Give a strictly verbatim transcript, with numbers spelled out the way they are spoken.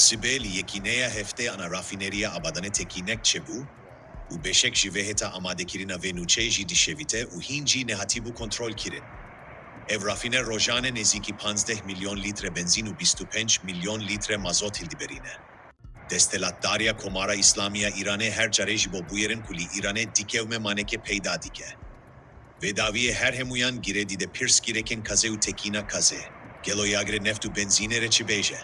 Sibê li yekîneya heftê ana rafîneriya Abadanê tekînek çêbû û beşek ji vê hêta amadekirina vê nûçeyê jî dişevite û hîn jî nehatîbû kontrolkirin. Ev rafîner rojane nêzîkî panzdeh milyon lître benzîn û bîst û pênc milyon lître mazot hildiberîne. Desthilatdariya Komara Îslamî ya Îranê her carê ji bo bûyerên ku li Îranê dikewme manekê peyda dike. Vê dawiyê her hemûyan girê dide pirsgirêkên gazê û tekîna gazê. Gelo yagre neft û benzînê re çi bêje?